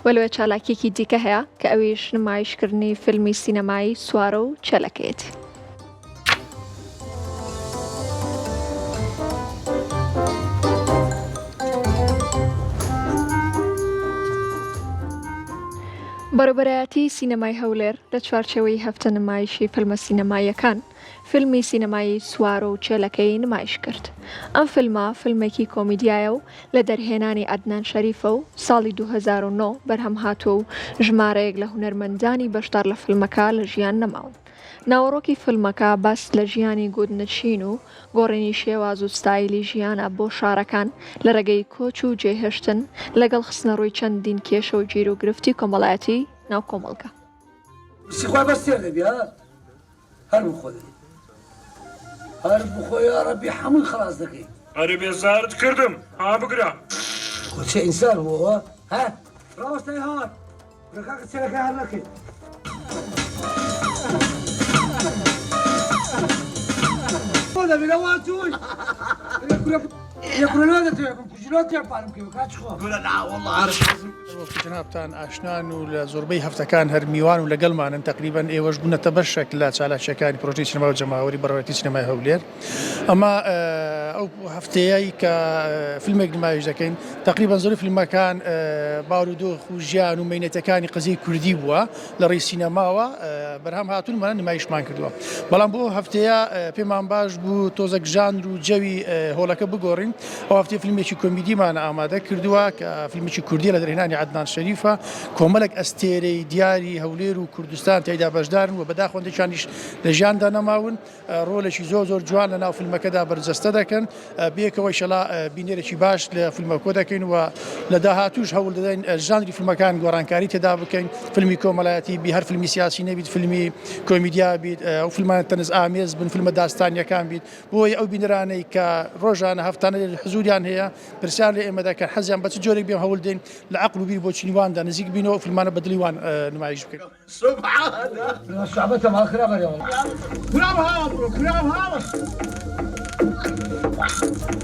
و لەوێ چالاکیەکی دیکە هەیە کە ئەویش نمایشکردنی فیلمی سینەمایی سوارە و چێلەکەیەتی. بەڕێوبەرایەتی سینەمای هەولێر لە چوارچێوەی هەفتە نمایشی فیلمە سینەماییەکان، فیلمی سینەمایی سوارۆ و چێلەکەی نمایش کرد. ئەم فیلمە فیلمێکی کۆمیدیایە و لە دەرهێنانی عەدنان شەریفە و ساڵی 2009 بەرهەم هاتووە و ژمارەیەک لە هونەرمەندانی بەشدار لە فیلمەکە لە ژیان نەماون. ناوەڕۆکی فیلمەکە باس لە ژیانی گوندنشین و گۆڕینی شێواز و ستایلی ژیانە بۆ شارەکان لە ڕێگەی کۆچ و جێهێشتن لەگەڵ خستنەڕووی چەندین کێشە و گیروگرفتی کۆمەڵایەتی ناو کۆمەڵگە. سیخوای بەس تێر دەبی ها هەر بخۆ دەی هەر بخۆ یاڕەبی حەمووی خەڵاس دەکەی. ئەرێ بێزارت کردم ها بگرە. خۆ چ ئینسان بووە ها ڕاوەستای هات ڕکاکە چێلەکە هەر نەکەی. وەکو جەنابتان ئاشنان و لە زۆربەی هەفتەکان هەر میوان و لەگەڵمانن تەقریبەن ئێوەش بوونەتە بەشێک لە چالاکییەکانی پرۆژەی سینەما و جەماوەری بەڕێوەبەرایەتی سینەمای هەولێر ئەمە ئەو هەفتەیەی کە فیلمێک نمایش دەکەین تەقریبەن زۆری فیلمەکان بارودۆخ و ژیان و مەینەتەکانی قەزیەی کوردی بووە لە ڕێی سینەماوە بەرهەم هاتوون مانە نمایشمان کردووە بەڵام بۆ ئەو هەفتەیە پێمان باش بوو تۆزەک ژانر و جەوی هۆڵەکە بگۆڕین ئەو هەفتەیە فیلمێکی کۆمیدیمان ئامادە کردووە کە فیلمێکی کوردیە لە دەرهێنانی عەدنان شەریفە کۆمەڵێک ئەستێرەی دیاری هەولێر و کوردستان تیایدا بەشدارن و بەداخەوە هەندێکیانیش لە ژیاندا نەماون ڕۆلێکی زۆر زۆر جوان لە ناو فیلمەکەدا بەرجەستە دەکەن بێکەوە ئیشەڵا بینەرێکی باش لە فیلمە کۆ دەکەین و لە داهاتووش هەوڵ دەدەین ژانری فیلمەکان گۆڕانکاری تێدا بکەین فیلمی کۆمەڵایەتی بی هەر فیلمی سیاسی نەبیت فیلمی کۆمیدیا بیت ئەو فیلمانە تەنز ئامێز بن فیلمە داستانیەکان بیت بۆی ئەو بینەرانەی کە ڕۆژانە هەفتانە حزوریان هەیە پرسیار لە ئێمە دەکەن حەزیان بە چ جۆرێک بێم هەوڵ دەین لە عەقڵ و بیر بۆچینی واندا نزیک بینەوە فیلمانە بە دڵی وان نمایش بکەین.